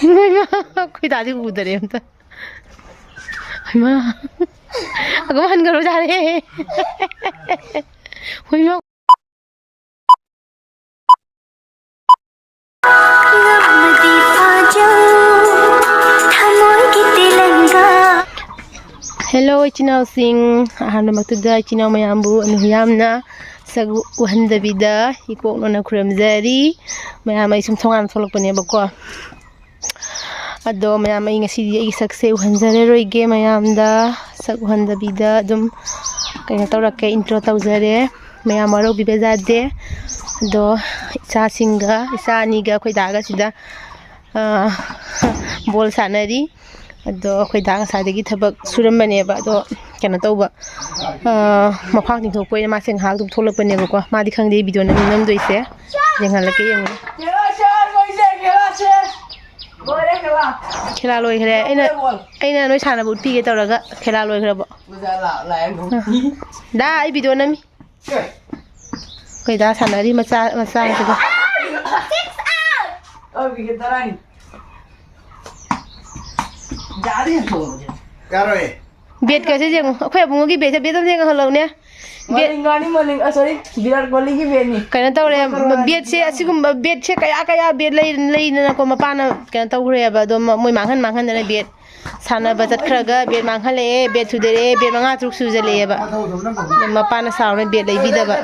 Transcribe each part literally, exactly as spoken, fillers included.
ꯏꯃꯥ, ꯑꯩꯈꯣꯏ ꯗꯥꯗꯤ ꯎꯗꯔꯦ ꯑꯝꯇ꯫ ꯏꯃꯥ, ꯑꯒꯨꯝ ꯍꯟꯈ꯭ꯔꯣ ꯌꯥꯔꯦ꯫ ꯍꯣꯏ, ꯏꯃꯥ꯫ Hello, ꯏꯆꯤꯟ ꯏꯅꯥꯎꯁꯤꯡ꯫ ꯑꯍꯥꯟꯕꯃꯛꯇꯗ ꯏꯆꯤꯟ ꯏꯅꯥꯎ ꯃꯌꯥꯝꯕꯨ ꯑꯅꯨ ꯌꯥꯝꯅ ꯁꯛ ꯎꯍꯟꯗꯕꯤꯗ ꯏꯀꯣꯛꯅꯅ ꯈꯨꯔꯨꯝꯖꯔꯤ꯫ ꯃꯌꯥꯝ, ꯑꯩ ꯁꯨꯝ ꯊꯣꯡꯒꯥꯟ ꯊꯣꯛꯂꯛꯄꯅꯦꯕꯀꯣ꯫ ꯑꯗꯣ ꯃꯌꯥꯝ, ꯑꯩ ꯉꯁꯤꯗꯤ ꯑꯩꯒꯤ ꯁꯛꯁꯦ ꯎꯍꯟꯖꯔꯔꯣꯏꯒꯦ ꯃꯌꯥꯝꯗ꯫ ꯁꯛ ꯎꯍꯟꯗꯕꯤꯗ ꯑꯗꯨꯝ ꯀꯩꯅꯣ ꯇꯧꯔꯛꯀꯦ, intro ꯇꯧꯖꯔꯦ꯫ ꯃꯌꯥꯝ ꯋꯥꯔꯧꯕꯤꯕ ꯌꯥꯗꯦ꯫ ꯑꯗꯣ ꯏꯆꯥꯁꯤꯡꯒ, ꯏꯆꯥ ꯑꯅꯤꯒ ꯑꯩꯈꯣꯏ ꯗꯥꯒ ꯁꯤꯗ, ꯑꯥ, ꯕꯣꯜ ꯁꯥꯟꯅꯔꯤ꯫ ꯑꯗꯣ ꯑꯩꯈꯣꯏ ꯗꯥ ꯉꯁꯥꯏꯗꯒꯤ ꯊꯕꯛ ꯁꯨꯔꯝꯕꯅꯦꯕ꯫ ꯑꯗꯣ ꯀꯩꯅꯣ ꯇꯧꯕ, ꯑꯥ, ꯃꯈ꯭ꯋꯥꯡ ꯇꯤꯡꯊꯣꯛꯄ ꯑꯣꯏꯅ ꯃꯥꯁꯦ ꯉꯥꯏꯍꯥꯛ ꯑꯗꯨꯝ ꯊꯣꯛꯂꯛꯄꯅꯦꯕꯀꯣ꯫ ꯃꯥꯗꯤ ꯈꯪꯗꯦ ꯚꯤꯗꯤꯑꯣ ꯅꯝ-, ꯅꯝꯗꯣꯏꯁꯦ꯫ ꯌꯦꯡꯍꯜꯂꯛꯀꯦ, ꯌꯦꯡꯉꯨ꯫ ꯈꯦꯂꯥ ꯂꯣꯏꯈ꯭ꯔꯦ꯫ ꯑꯩꯅ, ꯑꯩꯅ ꯅꯣꯏ ꯁꯥꯟꯅꯕ ꯎꯠꯄꯤꯒꯦ ꯇꯧꯔꯒ ꯈꯦꯂꯥ ꯂꯣꯏꯈ꯭ꯔꯕꯣ? ꯗꯥ, ꯑꯩ ꯚꯤꯗꯤꯑꯣ ꯅꯝꯃꯤ꯫ ꯑꯩꯈꯣꯏ ꯗꯥ ꯁꯥꯟꯅꯔꯤ ꯃꯆꯥ, ꯃꯆꯥꯁꯤꯒ꯫ ꯕꯦꯠꯀꯁꯦ ꯌꯦꯡꯉꯨ꯫ ꯑꯩꯈꯣꯏ ꯑꯕꯨꯡꯉꯣꯒꯤ ꯕꯦꯠꯁꯦ, ꯕꯦꯠ ꯑꯝꯇ ꯌꯦꯡꯍꯜꯂꯧꯅꯦ꯫ ꯕꯦꯠ ꯃꯥꯂꯤꯡꯒꯥꯅꯤ, ꯃꯥꯂꯤꯡ-, ꯑ, sorry, ꯕꯤꯔꯥꯠ ꯀꯣꯍꯂꯤꯒꯤ ꯕꯦꯠꯅꯤ꯫ ꯀꯩꯅꯣ ꯇꯧꯔꯦ, ꯕꯦꯠꯁꯦ ꯑꯁꯤꯒꯨꯝꯕ ꯕꯦꯠꯁꯦ ꯀꯌꯥ ꯀꯌꯥ ꯕꯦꯠ ꯂꯩ-, ꯂꯩꯗꯅꯀꯣ, ꯃꯄꯥꯅ ꯀꯩꯅꯣ ꯇꯧꯈ꯭ꯔꯦꯕ, ꯑꯗꯣ ꯃ-, ꯃꯣꯏ ꯃꯥꯡꯍꯟ ꯃꯥꯡꯍꯟꯗꯅ ꯕꯦꯠ ꯁꯥꯟꯅꯕ ꯆꯠꯈ꯭ꯔꯒ ꯕꯦꯠ ꯃꯥꯡꯍꯜꯂꯛꯑꯦ, ꯕꯦꯠ ꯊꯨꯗꯦꯛꯑꯦ, ꯕꯦꯠ ꯃꯉꯥ ꯇꯔꯨꯛ ꯁꯨꯖꯜꯂꯛꯑꯦꯕ꯫ ꯑꯗꯣ ꯃꯄꯥꯅ ꯁꯥꯎꯔꯦ ꯕꯦꯠ ꯂꯩꯕꯤꯗꯕ꯫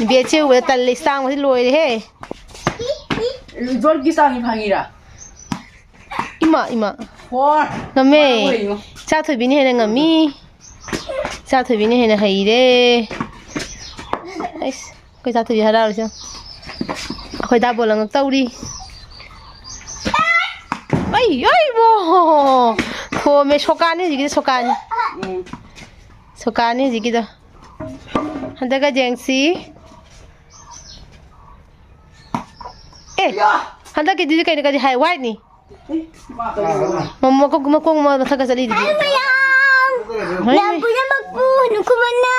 ꯕꯦꯠꯁꯦ ꯎꯕꯗ ꯇꯜꯂꯦ, ꯏꯁꯇꯥꯡꯕꯁꯤ ꯂꯣꯏꯔꯦꯍꯦ꯫ ꯖꯣꯟꯒꯤ ꯆꯥꯡꯁꯤ ꯐꯪꯉꯤꯔꯥ? ꯏꯃꯥ, ꯏꯃꯥ꯫ ꯍꯣꯏ꯫ ꯉꯝꯃꯦ꯫ ꯃꯥ ꯑꯣꯏꯌꯣ꯫ ꯏꯆꯥ ꯊꯣꯏꯕꯤꯅ ꯍꯦꯟꯅ ꯉꯝꯃꯤ꯫ ꯏꯆꯥ ꯊꯣꯏꯕꯤꯅ ꯍꯦꯟꯅ ꯍꯩꯔꯦ꯫ ꯑꯩꯁ, ꯑꯩꯈꯣꯏ ꯏꯆꯥ ꯊꯣꯏꯕꯤ ꯍꯔꯥꯎꯔꯤꯁꯦ ꯌꯦꯡꯉꯨ꯫ ꯑꯩꯈꯣꯏ ꯗꯥ ꯕꯣꯜ ꯂꯪꯉꯛꯇꯧꯔꯤ꯫ ꯑꯩ, ꯑꯩ, ꯋꯣ! ꯊꯣꯝꯃꯦ, ꯁꯣꯀꯥꯅꯤ ꯍꯧꯖꯤꯛꯀꯤꯗꯣ, ꯁꯣꯀꯥꯅꯤ꯫ ꯎꯝ꯫ ꯁꯣꯀꯥꯅꯤ ꯍꯧꯖꯤꯛꯀꯤꯗꯣ꯫ ꯍꯟꯗꯛꯀ ꯌꯦꯡꯁꯤ꯫ ꯑꯦ, ꯌꯥ! ꯍꯟꯗꯛꯀꯤꯗꯨꯗꯤ ꯀꯩꯅꯣ, ꯀꯔꯤ ꯍꯥꯏ? ꯋꯥꯏꯠꯅꯤ꯫ ꯑꯦ, ꯃꯥ ꯀꯔꯤ ꯇꯧꯕ? ꯃ-, ꯃꯀꯣꯛ, ꯃꯀꯣꯛ ꯃ-, ꯃꯊꯛꯀ ꯆꯠꯂꯤꯗꯨꯗꯤ꯫ ꯍꯥꯏ ꯃꯌꯥꯝ! ꯍꯣꯏ꯫ ꯃꯌꯥꯝ ꯄꯨꯝꯅꯃꯛꯄꯨ ꯍꯅꯨ ꯈꯨꯃꯟꯅ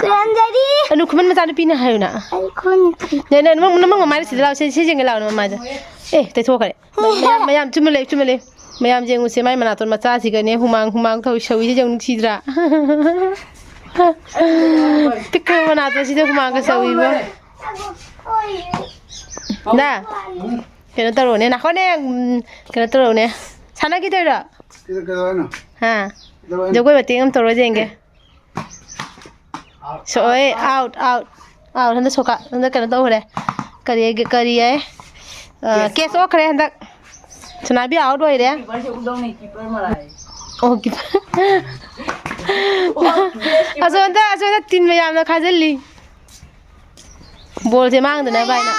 ꯈꯨꯔꯨꯝꯖꯔꯤ꯫ ꯑꯅꯨ ꯈꯨꯃꯟ ꯃꯆꯥꯅꯨꯄꯤꯅꯦ ꯍꯥꯏꯌꯨꯅ꯫ ꯑꯩ ꯈꯨꯟ ꯅꯦ, ꯅꯦ, ꯅꯃ-, ꯅꯃ ꯃꯃꯥꯏꯗ ꯁꯤꯗ ꯂꯥꯛꯑꯣ, ꯁꯤ, ꯁꯤ ꯌꯦꯡꯒꯦ ꯂꯥꯛꯑꯣ, ꯅꯃ ꯃꯃꯥꯏꯗ꯫ ꯑꯦ, ꯇꯩꯊꯣꯛꯈ꯭ꯔꯦ꯫ ꯃꯌꯥꯝ, ꯃꯌꯥꯝ, ꯆꯨꯝꯃ ꯂꯩ, ꯆꯨꯝꯃ ꯂꯩ꯫ ꯃꯌꯥꯝ ꯌꯦꯡꯉꯨꯁꯦ, ꯃꯥꯏ ꯃꯅꯥꯇꯣꯟ ꯃꯆꯥꯁꯤꯒꯅꯦ, ꯍꯨꯃꯥꯡ, ꯍꯨꯃꯥꯡ ꯊꯧ-, ꯁꯧꯏꯁꯦ ꯌꯦꯡꯉꯨ, ꯅꯨꯡꯁꯤꯗ꯭ꯔꯥ? ꯄꯤꯛꯈ꯭ꯔꯕ ꯃꯅꯥꯇꯣꯟꯁꯤꯗ ꯍꯨꯃꯥꯡꯒ ꯁꯧꯏꯕꯣ꯫ ꯗꯥ, ꯀꯩꯅꯣ ꯇꯧꯔꯛꯑꯣꯅꯦ, ꯅꯥꯈꯣꯅꯦ, ꯎꯝ, ꯀꯩꯅꯣ ꯇꯧꯔꯛꯑꯣꯅꯦ꯫ ꯁꯥꯟꯅꯈꯤꯗꯣꯏꯔꯣ? ꯁꯤꯗ ꯀꯩꯗꯧ ꯍꯥꯏꯅꯣ? ꯍꯥ? ꯀꯩꯗꯧ ꯍꯥꯏꯅꯣ? ꯖꯒꯣꯏ ꯃꯇꯦꯛ ꯑꯃ ꯇꯧꯔ ꯌꯦꯡꯒꯦ꯫ ꯁꯣꯛꯑꯦ, ꯑꯥꯎꯠ, ꯑꯥꯎꯠ, ꯑꯥꯎꯠ꯫ ꯍꯟꯗꯛ ꯁꯣꯛꯀ-, ꯍꯟꯗꯛ ꯀꯩꯅꯣ ꯇꯧꯈ꯭ꯔꯦ꯫ ꯀꯔꯤ, ꯀꯔꯤ ꯍꯥꯏ? ꯑ, ꯀꯦꯁ ꯑꯣꯛꯈ꯭ꯔꯦ ꯍꯟꯗꯛ꯫ ꯁꯅꯥꯕꯤ ꯑꯥꯎꯠ ꯑꯣꯏꯔꯦ꯫ ꯀꯤꯄꯔꯁꯦ ꯎꯗꯧꯅꯤ, ꯀꯤꯄꯔ ꯃꯔꯥꯏ꯫ ꯑꯣ, ꯀꯤꯄꯔ꯫ ꯑꯁꯣꯝꯗ, ꯑꯁꯣꯝꯗ ꯇꯤꯟ ꯃꯌꯥꯝꯅ ꯈꯥꯖꯤꯜꯂꯤ꯫ ꯕꯣꯜꯁꯦ ꯃꯥꯡꯗꯅꯕ ꯍꯥꯏꯅ꯫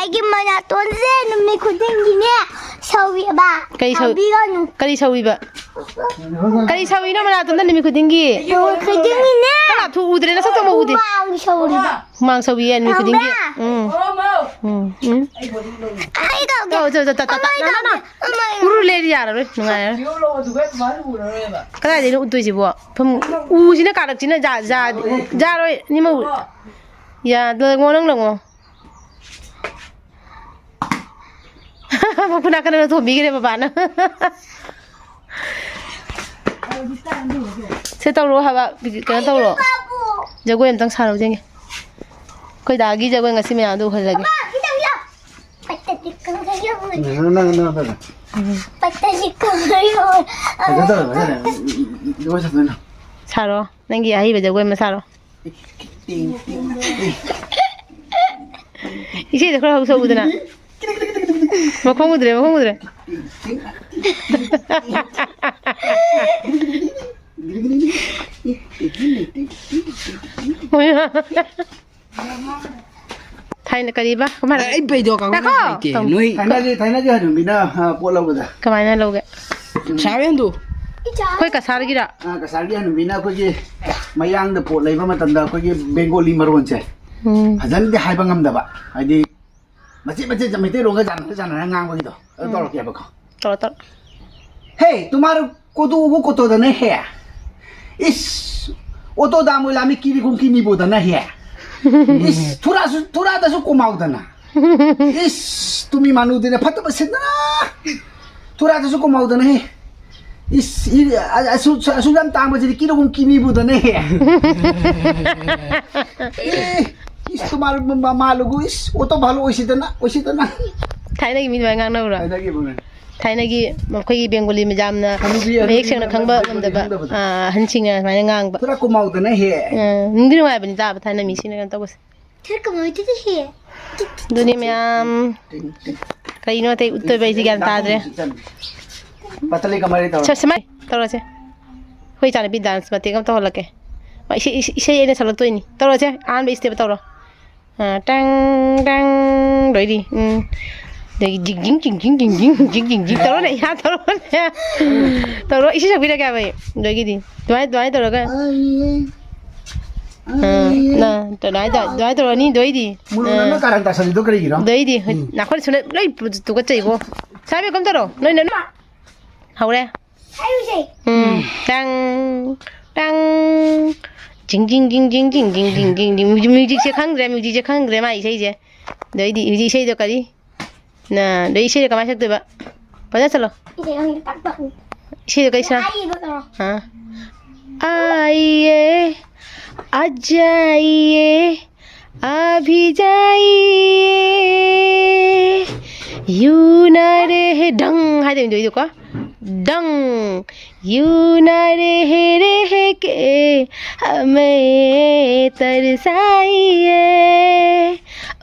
ꯑꯩꯒꯤ ꯃꯅꯥꯇꯣꯟꯁꯦ ꯅꯨꯃꯤꯠ ꯈꯨꯗꯤꯡꯒꯤꯅꯦ ꯁꯧꯏꯕ꯫ ꯀꯔꯤ ꯁꯧ-, ꯁꯧꯕꯤꯒꯅꯨ꯫ ꯀꯔꯤ ꯁꯧꯏꯕ? ꯀꯔꯤ ꯁꯧꯏꯅꯣ ꯃꯅꯥꯇꯣꯟꯗ ꯅꯨꯃꯤꯠ ꯈꯨꯗꯤꯡꯒꯤ? ꯅꯨꯃꯤꯠ ꯈꯨꯗꯤꯡꯒꯤꯅꯦ꯫ ꯅꯪ ꯅꯥꯊꯨ ꯎꯗ꯭ꯔꯦ, ꯅꯁꯛꯇꯣ ꯑꯃꯨꯛ ꯎꯗꯦ꯫ ꯍꯨꯃꯥꯡ ꯁꯧꯔꯤꯕ꯫ ꯍꯨꯃꯥꯡ ꯁꯧꯕꯤ ꯌꯦꯟ ꯅꯨꯃꯤꯠ ꯈꯨꯗꯤꯡꯒꯤ꯫ ꯈꯪꯕ꯭ꯔꯥ? ꯎꯝ꯫ ꯎꯝ, ꯎꯝ꯫ ꯑꯩ ꯇꯧꯒꯦ꯫ ꯇꯧ, ꯇꯧ, ꯇꯧ, ꯇꯧ, ꯇꯧ, ꯑꯃ ꯑꯩ ꯅꯪ, ꯅꯪ, ꯇꯧꯒꯦ꯫ ꯅꯪ꯫ ꯑꯃ ꯑꯩ ꯎꯔꯨ ꯂꯩꯔꯗꯤ ꯌꯥꯔꯔꯣꯏ, ꯅꯨꯡꯉꯥꯏꯔꯔꯣꯏ꯫ ꯀꯗꯥꯏꯗꯩꯅꯣ ꯎꯠꯇꯣꯏꯁꯤꯕꯣ? ꯐꯝ-, ꯎꯁꯤꯅ ꯀꯥꯔꯛꯁꯤꯅ ꯖꯥ-, ꯖꯥ-, ꯖꯥꯔꯣꯏ, ꯑꯅꯤꯃꯛ ꯎ-, ꯌꯥ, ꯂꯪꯉꯣ, ꯅꯪ ꯂꯪꯉꯣ꯫ ꯃꯈꯨꯠ ꯅꯥꯀꯟꯗ ꯊꯣꯝꯕꯤꯈ꯭ꯔꯦ ꯕꯕꯥꯅ꯫ ꯁꯦ ꯇꯧꯔꯣ ꯍꯥꯏꯕ, ꯀꯩꯅꯣ ꯇꯧꯔꯣ꯫ ꯖꯒꯣꯏ ꯑꯝꯇꯪ ꯁꯥꯔꯣ ꯌꯦꯡꯒꯦ꯫ ꯑꯩꯈꯣꯏ ꯗꯥꯒꯤ ꯖꯒꯣꯏ ꯉꯁꯤ ꯃꯌꯥꯝꯗꯣ ꯎꯍꯜꯂꯒꯦ꯫ ꯅꯪ, ꯅꯪ, ꯅꯪ, ꯅꯪ꯫ ꯎꯝ꯫ ꯐꯖꯗꯕ, ꯐꯖꯗꯕ꯫ ꯖꯒꯣꯏ ꯁꯥꯗꯣꯏꯅꯣ? ꯁꯥꯔꯣ, ꯅꯪꯒꯤ ꯑꯍꯩꯕ ꯖꯒꯣꯏ ꯑꯃ ꯁꯥꯔꯣ꯫ ꯏꯁꯩꯗꯣ ꯈꯔ ꯍꯧ ꯁꯛꯎꯗꯅ꯫ ꯃꯈꯣꯡ ꯎꯗ꯭ꯔꯦ, ꯃꯈꯣꯡ ꯎꯗ꯭ꯔꯦ꯫ ꯊꯥꯏꯅ ꯀꯔꯤꯕ? ꯀꯃꯥꯏꯅ? ꯑꯩ ꯄꯩꯗꯣ ꯀꯥꯡꯕꯨ ꯉꯥꯏꯈꯣ! ꯂꯩꯇꯦ꯫ ꯇꯧ-, ꯅꯣꯏ ꯊꯥꯏꯅꯒꯤ, ꯊꯥꯏꯅꯒꯤ ꯍꯅꯨꯕꯤꯅ, ꯑ, ꯄꯣꯠ ꯂꯧꯕꯗ꯫ ꯀꯃꯥꯏꯅ ꯂꯧꯒꯦ? ꯁꯥꯕ ꯍꯦꯟꯗꯣ꯫ ꯑꯩꯈꯣꯏ ꯀꯁꯥꯔꯒꯤꯔ? ꯑ, ꯀꯁꯥꯔꯒꯤ ꯍꯅꯨꯕꯤꯅ ꯑꯩꯈꯣꯏꯒꯤ ꯃꯌꯥꯡꯗ ꯄꯣꯠ ꯂꯩꯕ ꯃꯇꯝꯗ ꯑꯩꯈꯣꯏꯒꯤ ꯕꯦꯡꯒꯣꯂꯤ ꯃꯔꯣꯟꯁꯦ ꯎꯝ꯫ ꯐꯖꯅꯗꯤ ꯍꯥꯏꯕ ꯉꯝꯗꯕ꯫ ꯍꯥꯏꯗꯤ ꯃꯆꯦꯠ ꯃꯆꯦꯠ ꯃꯩꯇꯩꯂꯣꯟꯒ ꯆꯥꯟꯅ ꯆꯥꯟꯅꯔ ꯉꯥꯡꯕꯒꯤꯗꯣ꯫ ꯑꯗꯨ ꯎꯝ꯫ ꯇꯧꯔꯛꯀꯦꯕꯀꯣ꯫ ꯇꯧꯔꯣ, ꯇꯧꯔꯣ꯫ "ꯍꯦ, ꯇꯨꯃꯥꯔꯣ ꯀꯣꯗꯣ ꯎꯕꯨ ꯀꯣꯇꯣꯗꯅꯦ ꯍꯦ꯫ ꯏꯁ, ꯑꯣꯇꯣ ꯗꯥꯝ ꯑꯣꯏ ꯂꯥꯃꯤ ꯀꯤꯔꯤ ꯀꯨꯝ ꯀꯤꯅꯤꯕꯨꯗꯅ ꯍꯦ꯫ ꯏꯁ, ꯊꯨꯔꯥꯁꯨ, ꯊꯨꯔꯥꯗꯁꯨ ꯀꯣꯃꯥꯎꯗꯅ꯫ ꯏꯁ, ꯇꯨꯃꯤ ꯃꯥꯅꯨꯗꯤꯅ ꯐꯠꯇꯕ ꯁꯤꯟꯗꯅ꯫ ꯊꯨꯔꯥꯗꯁꯨ ꯀꯣꯃꯥꯎꯗꯅ ꯍꯦ꯫ ꯏꯁ, ꯏ-, ꯑ-, ꯑꯁꯨ-, ꯑꯁꯨꯛ ꯌꯥꯝ ꯇꯥꯡꯕꯁꯤꯗꯤ ꯀꯤꯔꯤ ꯀꯨꯝ ꯀꯤꯅꯤꯕꯨꯗꯅ ꯍꯦ꯫ ꯑꯦ, ꯏꯁ, ꯇꯨꯃꯥꯔ ꯃ-, ꯃ-, ꯃꯥꯂꯨꯒꯨ, ꯏꯁ, ꯑꯣꯇꯣ ꯚꯥꯂꯨ ꯑꯣꯏꯁꯤꯗꯅ, ꯑꯣꯏꯁꯤꯗꯅ꯫ ꯊꯥꯏꯅꯒꯤ ꯃꯤ ꯑꯗꯨꯃꯥꯏꯅ ꯉꯥꯡꯅꯕ꯭ꯔꯣ? ꯊꯥꯏꯅꯒꯤ ꯃꯈꯣꯏꯒꯤ ꯕꯦꯡꯒꯣꯂꯤ ꯃꯌꯥꯝꯅ ꯍꯅꯨꯕꯤ, ꯃꯌꯦꯛ ꯍꯅꯨꯕꯤ ꯁꯦꯡꯅ ꯈꯪꯕ ꯃꯌꯥꯝꯅ ꯉꯝꯗꯕ, ꯈꯪꯗꯕꯗꯣ꯫ ꯑꯥ, ꯑꯍꯟꯁꯤꯡꯅ ꯁꯨꯃꯥꯏꯅ ꯉꯥꯡꯕ꯫ ꯈꯔ ꯀꯨꯝꯍꯧꯗꯅ ꯍꯦꯛ꯫ ꯑꯥ, ꯅꯨꯡꯗꯤ ꯅꯨꯡꯉꯥꯏꯕꯅꯤ ꯇꯥꯕ ꯊꯥꯏꯅ ꯃꯤꯁꯤꯡꯅ ꯀꯩꯅꯣ ꯇꯧꯕꯁꯦ꯫ ꯈꯔ ꯀꯨꯝꯍꯧꯗꯅ ꯍꯦꯛ꯫ ꯑꯗꯨꯅꯤ ꯃꯌꯥꯝ꯫ ꯀꯩꯅꯣ ꯑꯇꯩ ꯎꯠꯇꯣꯏꯕ ꯑꯩꯁꯦ ꯒ꯭ꯌꯥꯟ ꯇꯥꯗ꯭ꯔꯦ꯫ ꯄꯇꯂꯤ ꯀꯃꯔꯤ ꯇꯧꯔꯣ꯫ ꯁꯦ, ꯁꯨꯃꯥꯏ ꯇꯧꯔꯁꯦ꯫ ꯑꯩꯈꯣꯏ ꯏꯆꯥꯅꯨꯄꯤ dance ꯃꯇꯦꯛ ꯑꯃ ꯇꯧꯍꯜꯂꯛꯀꯦ꯫ ꯏꯁꯩ, ꯏꯁꯩ, ꯏꯁꯩ ꯑꯩꯅ ꯁꯛꯂꯛꯇꯣꯏꯅꯤ꯫ ꯇꯧꯔꯁꯦ, ꯑꯍꯥꯟꯕ step ꯇꯧꯔꯣ꯫ ꯑ, ꯇꯪ, ꯇꯪ, ꯂꯣꯏꯔꯤ꯫ ꯎꯝ꯫ ꯑꯗꯒꯤ ꯖꯤꯡ, ꯖꯤꯡ, ꯖꯤꯡ, ꯖꯤꯡ, ꯖꯤꯡ, ꯖꯤꯡ, ꯖꯤꯡ, ꯖꯤꯡ, ꯖꯤꯡ ꯇꯧꯔꯣꯅꯦ, ꯏꯁꯥ ꯇꯧꯔꯣꯅꯦ꯫ ꯇꯧꯔꯣ, ꯏꯁꯩ ꯁꯛꯄꯤꯔꯒꯦ ꯍꯥꯏꯕ ꯑꯩ꯫ ꯑꯗꯒꯤꯗꯤ ꯑꯗꯨꯃꯥꯏ, ꯑꯗꯨꯃꯥꯏꯅ ꯇꯧꯔꯒ꯫ ꯑ, ꯅ, ꯑꯗꯨꯃꯥꯏꯅ ꯇꯧ-, ꯑꯗꯨꯃꯥꯏꯅ ꯇꯧꯔꯅꯤ, ꯑꯗꯩꯗꯤ꯫ ꯃꯨꯂꯨ ꯅꯪꯅ ꯑ꯫ ꯀꯥꯔꯟ ꯇꯥꯁꯜꯂꯤꯗꯣ ꯀꯔꯤꯒꯤꯅꯣ? ꯑꯗꯩꯗꯤ, ꯎꯝ꯫ ꯅꯥꯈꯣꯏ ꯁꯨꯅ ꯂꯣꯏ ꯇꯨꯀꯠꯆꯩꯕꯣ꯫ ꯁꯥꯕꯤ, ꯀꯝ ꯇꯧꯔꯣ꯫ ꯅꯣꯏ, ꯅꯣꯏ, ꯅꯣꯏ꯫ ꯍꯧꯔꯦ꯫ ꯍꯥꯏꯔꯨꯁꯦ꯫ ꯎꯝ, ꯇꯪ, ꯇꯪ꯫ ꯖꯤꯡ, ꯖꯤꯡ, ꯖꯤꯡ꯫ ꯃ꯭ꯌꯨꯖꯤꯛ, ꯃ꯭ꯌꯨꯖꯤꯛꯁꯦ ꯈꯪꯗ꯭ꯔꯦ, ꯃ꯭ꯌꯨꯖꯤꯛꯁꯦ ꯈꯪꯗ꯭ꯔꯦ ꯃꯥ ꯏꯁꯩꯁꯦ꯫ ꯑꯗꯩꯗꯤ ꯍꯧꯖꯤꯛ ꯏꯁꯩꯗꯣ ꯀꯔꯤ? ꯅ, ꯑꯗꯩ ꯏꯁꯩꯗꯣ ꯀꯃꯥꯏꯅ ꯁꯛꯇꯣꯏꯕ? ꯐꯖꯅ ꯁꯛꯂꯣ꯫ ꯏꯁꯩ ꯈꯪꯗꯦ, ꯇꯥꯛ ꯇꯥꯛꯎ꯫ ꯏꯁꯩꯗꯣ ꯀꯔꯤ ꯁꯛ-, ꯑꯥꯏ ꯏꯕ ꯇꯧꯔꯣ꯫ ꯑꯥ꯫ आइए, आ जाइए, आ भी जाइए, यूं ना रहे, ढंग ꯍꯥꯏꯗꯣꯏꯅꯤ ꯑꯗꯨꯏꯗꯣꯀꯣ꯫ ढंग, यूं ना रह रह के हमें तरसाइए,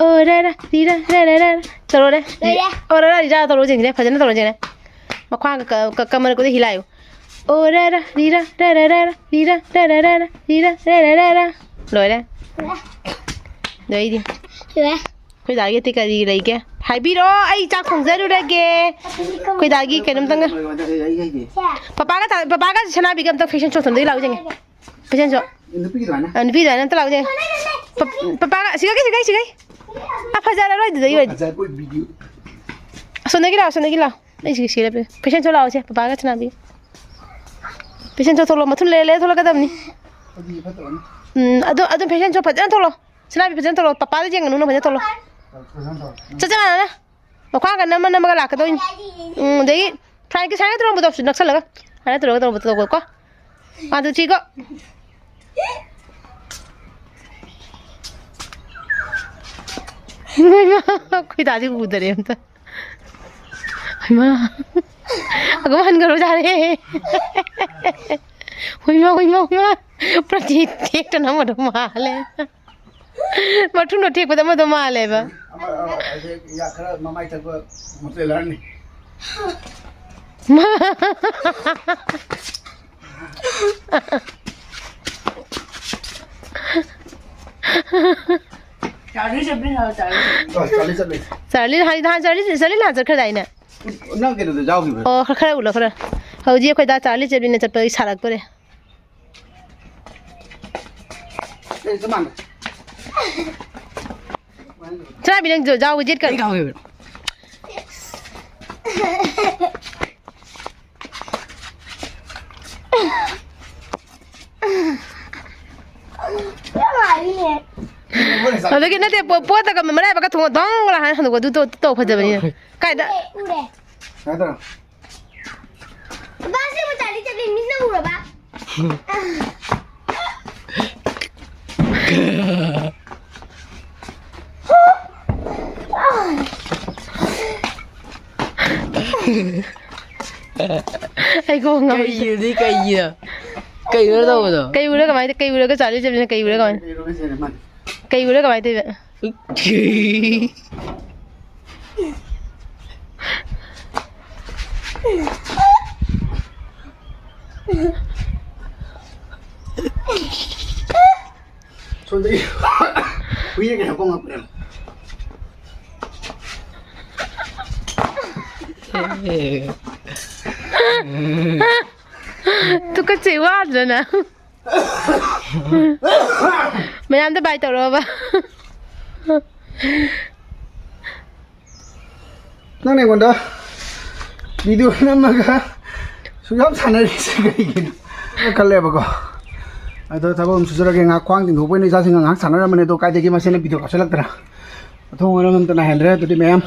ओ रा रा, री रा, रा रा रा रा꯫ ꯇꯧꯔꯣꯅꯦ꯫ ꯂꯣꯏꯔꯦ꯫ ꯑꯣ ꯔꯥ ꯔꯥ ꯔꯤ ꯔꯥ ꯇꯧꯔꯣ ꯌꯦꯡꯁꯤꯅꯦ꯫ ꯐꯖꯅ ꯇꯧꯔꯣ ꯌꯦꯡꯁꯤꯅꯦ꯫ ꯃꯈ꯭ꯋꯥꯡꯒ ꯀ-, ꯀ-, ꯀꯃꯔꯒꯗ ꯍꯤꯂꯥꯏꯌꯨ꯫ ꯑꯣ ꯔꯥ ꯔꯥ ꯔꯤ ꯔꯥ ꯔꯥ ꯔꯥ ꯔꯥ ꯔꯥ ꯔꯤ ꯔꯥ ꯔꯥ ꯔꯥ ꯔꯥ ꯔꯤ ꯔꯥ ꯔꯥ ꯔꯥ ꯔꯥ꯫ ꯂꯣꯏꯔꯦ꯫ ꯂꯣꯏꯔꯦ꯫ ꯑꯗꯩꯗꯤ ꯂꯣꯏꯔꯦ꯫ ꯑꯩꯈꯣꯏ ꯗꯥꯒꯤ ꯑꯇꯩ ꯀꯔꯤ ꯂꯩꯒꯦ? ꯍꯥꯏꯕꯤꯔꯣ, ꯑꯩ ꯆꯥꯛ ꯊꯣꯡꯖꯔꯨꯔꯒꯦ꯫ ꯑꯩꯈꯣꯏ ꯗꯥꯒꯤ ꯀꯩꯅꯣꯝꯇꯪꯒ꯫ ꯑꯩ, ꯑꯩ, ꯑꯩ, ꯑꯩꯗꯤ꯫ ꯄꯄꯥꯒ ꯊꯥ-, ꯄꯄꯥꯒ ꯁꯅꯥꯕꯤꯒ ꯑꯝꯇ fashion show ꯇꯝꯗꯣꯏ ꯂꯥꯛꯑꯣ ꯌꯦꯡꯒꯦ꯫ Fashion show꯫ ꯅꯨꯄꯤꯒꯤ ꯑꯗꯨꯃꯥꯏꯅ꯫ ꯑ, ꯅꯨꯄꯤꯒꯤ ꯑꯗꯨꯃꯥꯏꯅ ꯑꯝꯇ ꯂꯥꯛꯑꯣ ꯌꯦꯡꯒꯦ꯫ ꯄ-, ꯄꯄꯥꯒ, ꯁꯤꯒꯩ, ꯁꯤꯒꯩ, ꯁꯤꯒꯩ꯫ ꯑ, ꯐꯖꯔꯔꯣꯏ ꯑꯗꯨꯗꯩ ꯑꯣꯏꯔꯗꯤ꯫ ꯐꯖꯔꯣꯏ video꯫ ꯑꯁꯣꯝꯗꯒꯤ ꯂꯥꯛꯑꯣ, ꯑꯁꯣꯝꯗꯒꯤ ꯂꯥꯛꯑꯣ꯫ ꯑꯩ ꯁꯤ, ꯁꯤ ꯂꯦꯞꯄꯦ꯫ Fashion show ꯂꯥꯛꯑꯣꯁꯦ, ꯄꯄꯥꯒ ꯁꯅꯥꯕꯤ꯫ Fashion show ꯊꯣꯛꯂꯛꯑꯣ, ꯃꯊꯨꯟ ꯂꯩꯔ ꯂꯩꯔ ꯊꯣꯛꯂꯛꯀꯗꯕꯅꯤ꯫ ꯎꯝ, ꯑꯗꯨ, ꯑꯗꯨꯝ ꯐꯦꯁꯟ ꯁꯣ ꯐꯖꯅ ꯊꯣꯛꯂꯛꯑꯣ꯫ ꯁꯅꯥꯕꯤ, ꯐꯖꯅ ꯊꯣꯛꯂꯛꯑꯣ꯫ ꯄꯄꯥꯗ ꯌꯦꯡꯉꯅꯨ, ꯅꯪ ꯐꯖꯅ ꯊꯣꯛꯂꯛꯑꯣ꯫ ꯆꯠ, ꯆꯠ ꯃꯥꯟꯅꯅ꯫ ꯃꯈ꯭ꯋꯥꯡꯒ ꯅꯝꯃ ꯅꯝꯃꯒ ꯂꯥꯛꯀꯗꯧꯅꯤ꯫ ꯎꯝ, ꯑꯗꯒꯤ ꯐ꯭ꯔꯥꯏꯒꯤ ꯁꯥꯏꯅ ꯇꯧꯔꯝꯕꯗꯣ, ꯁꯤ ꯅꯛꯁꯜꯂꯒ꯫ ꯁꯥꯏꯅ ꯇꯧꯔꯒ ꯇꯧꯕꯗꯣ ꯇꯧꯕꯀꯣ꯫ ꯑꯗꯨ ꯁꯤꯒꯣ꯫ ꯑꯩꯈꯣꯏ ꯗꯥꯗꯤ ꯎꯗꯔꯦ ꯑꯝꯇ꯫ ꯍꯩꯃꯥ꯫ ꯑꯗꯨꯝ ꯍꯟꯈ꯭ꯔꯣ ꯌꯥꯔꯦ꯫ ꯍꯨꯏꯃ, ꯍꯨꯏꯃ, ꯍꯨꯏꯃ꯫ ꯄ꯭ꯔꯇꯤ ꯇꯦꯛꯇꯅ ꯑꯃꯗꯣ ꯃꯥꯜꯂꯦ꯫ ꯃꯊꯨꯟꯗꯣ ꯊꯦꯛꯄꯗ ꯑꯃꯗꯣ ꯃꯥꯜꯂꯦꯕ꯫ ꯑꯃ, ꯑ, ꯍꯧꯖꯤꯛ ꯌꯥ ꯈꯔ ꯃꯃꯥꯏ ꯊꯛꯄ ꯃꯨꯇ꯭ꯔꯦꯂꯔꯅꯤ꯫ ꯆꯥꯔꯂꯤ ꯆꯦꯄ꯭ꯂꯤꯟ ꯍꯥꯏꯕ, ꯆꯥꯔꯂꯤ ꯆꯦꯄ꯭ꯂꯤꯟ꯫ ꯑꯣ, ꯆꯥꯔꯂꯤ ꯆꯦꯄ꯭ꯂꯤꯟ꯫ ꯆꯥꯔꯂꯤ ꯍꯥꯟ-, ꯅꯍꯥꯟ ꯆꯥꯔꯂꯤ, ꯆꯥꯔꯂꯤ ꯅꯍꯥꯟ ꯆꯠꯈ꯭ꯔꯗꯥꯏꯅꯦ? ꯅꯪ ꯀꯩꯅꯣꯗ ꯌꯥꯎꯈꯤꯕ꯭ꯔꯥ? ꯑꯣ, ꯈꯔ, ꯈꯔ ꯎꯠꯂꯣ, ꯈꯔ꯫ ꯍꯧꯖꯤꯛ ꯑꯩꯈꯣꯏ ꯗꯥ ꯆꯥꯔꯂꯤ ꯆꯦꯄ꯭ꯂꯤꯟꯅ ꯆꯠꯄꯒꯤ ꯁꯥꯔꯛꯇꯣꯔꯦ꯫ ꯑꯦ, ꯆꯞ ꯃꯥꯟꯅꯩ꯫ ꯁꯅꯥꯕꯤ, ꯅꯪ ꯖ-, ꯖꯥꯎꯒ ꯖꯦꯠꯀ ꯑꯩ ꯀꯥꯎꯋꯦꯕ꯫ ꯑꯗꯒꯤ ꯅꯠꯇꯦ, ꯄꯣ-, ꯄꯣꯠꯇꯒ ꯃꯔꯥꯏꯕꯛꯀ ꯊꯣꯡꯉ ꯗꯣꯡ ꯂꯥꯎ ꯍꯥꯏꯅ ꯍꯟꯗꯣꯛꯄ, ꯑꯗꯨ ꯇꯧ-, ꯇꯧ ꯐꯖꯕꯅꯤꯅ꯫ ꯀꯥꯏꯗ? ꯎꯔꯦ꯫ ꯀꯥꯏꯗ? ꯕꯥ, ꯁꯤ ꯃꯆꯥꯗꯤ ꯆꯠꯂꯤ, ꯃꯤꯅ ꯎꯔꯕ? ꯑꯩ ꯀꯣꯛ ꯉꯥꯎꯔꯦ꯫ ꯀꯩꯒꯤꯅꯣ, ꯀꯩꯒꯤꯅꯣ? ꯀꯩꯅꯣ ꯇꯧꯕꯗꯣ? ꯀꯩ ꯎꯔ ꯀꯃꯥꯏꯅ, ꯀꯩ ꯎꯔꯒ ꯆꯥꯔꯂꯤ ꯆꯦꯄ꯭ꯂꯤꯟꯅ ꯀꯩ ꯎꯔ ꯀꯃꯥꯏꯅ? ꯀꯩ ꯎꯔꯒ ꯆꯦꯄ꯭ꯂꯤꯟꯅ ꯃꯥꯅ? ꯀꯩ ꯎꯔ ꯀꯃꯥꯏꯅ ꯇꯧꯔꯤꯕ? ꯁꯣꯝꯗꯒꯤ ꯍꯨꯏꯅ ꯀꯩꯅꯣ ꯈꯣꯡꯉꯛꯄꯅꯦ꯫ ꯇꯨꯀꯠꯆꯩ, ꯋꯥꯗ꯭ꯔꯅ? ꯃꯌꯥꯝꯗ ꯕꯥꯏ ꯇꯧꯔꯛꯑꯣꯕ꯫ ꯅꯪꯅ ꯑꯩꯉꯣꯟꯗ ꯚꯤꯗꯤꯑꯣ ꯅꯝꯃꯒ ꯁꯨꯛ ꯌꯥꯝ ꯁꯥꯟꯅꯔꯤꯁꯦ ꯀꯩꯒꯤꯅꯣ ꯈꯜꯂꯦꯕꯀꯣ꯫ ꯑꯗꯣ ꯊꯕꯛ ꯑꯃ ꯁꯨꯖꯔꯒꯦ, ꯉꯥꯏꯍꯥꯛ ꯈ꯭ꯋꯥꯡ ꯇꯤꯡꯊꯣꯛꯄ ꯑꯣꯏꯅ ꯏꯆꯥꯁꯤꯡꯒ ꯉꯥꯏꯍꯥꯛ ꯁꯥꯟꯅꯔꯝꯕꯅꯦ, ꯑꯗꯣ ꯀꯥꯏꯗꯒꯤ ꯃꯁꯤꯅ ꯚꯤꯗꯤꯑꯣ ꯀꯥꯞꯁꯤꯜꯂꯛꯇꯅ꯫ ꯃꯊꯣꯡ ꯃꯔꯝ ꯑꯝꯇ ꯅꯥꯏꯍꯟꯗ꯭ꯔꯦ꯫ ꯑꯗꯨꯗꯤ ꯃꯌꯥꯝ,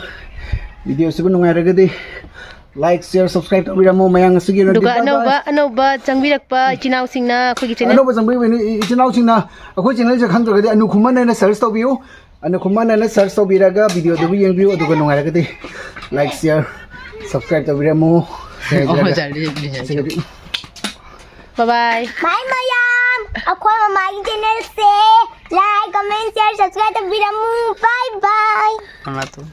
ꯚꯤꯗꯤꯑꯣꯁꯤꯕꯨ ꯅꯨꯡꯉꯥꯏꯔꯒꯗꯤ like, share, subscribe ꯇꯧꯕꯤꯔꯝꯃꯣ꯫ ꯃꯌꯥꯝ, ꯉꯁꯤꯒꯤ ꯑꯣꯏꯅꯗꯤ ꯑꯗꯨꯒ bye bye꯫ ꯑꯅꯧꯕ ꯑꯅꯧꯕ ꯆꯪꯕꯤꯔꯛꯄ ꯏꯆꯤꯟ ꯏꯅꯥꯎꯁꯤꯡꯅ ꯑꯩꯈꯣꯏꯒꯤ ꯆꯦꯅꯦꯜ ꯑꯅꯧꯕ ꯆꯪꯕꯤꯕ ꯏ-, ꯏꯆꯤꯟ ꯏꯅꯥꯎꯁꯤꯡꯅ ꯑꯩꯈꯣꯏ ꯆꯦꯅꯦꯜꯁꯦ ꯈꯪꯗ꯭ꯔꯒꯗꯤ ꯑꯅꯨ ꯈꯨꯃꯟ ꯍꯥꯏꯅ search ꯇꯧꯕꯤꯌꯨ꯫ ꯑꯅꯨ ꯈꯨꯃꯟ ꯍꯥꯏꯅ search ꯇꯧꯕꯤꯔꯒ ꯚꯤꯗꯤꯑꯣꯗꯨꯕꯨ ꯌꯦꯡꯕꯤꯌꯨ, ꯑꯗꯨꯒ ꯅꯨꯡꯉꯥꯏꯔꯒꯗꯤ like, share, subscribe ꯇꯧꯕꯤꯔꯝꯃꯨ꯫ ꯁꯤꯒꯤꯗꯤ ꯕꯥꯏ ꯕꯥꯏ꯫ ꯃꯥꯏ ꯃꯌꯥꯝ, ꯑꯩꯈꯣꯏ ꯃꯃꯥꯒꯤ ꯆꯦꯅꯦꯜꯁꯦ like, comment, share, subscribe ꯇꯧꯕꯤꯔꯝꯃꯨ꯫ Bye bye꯫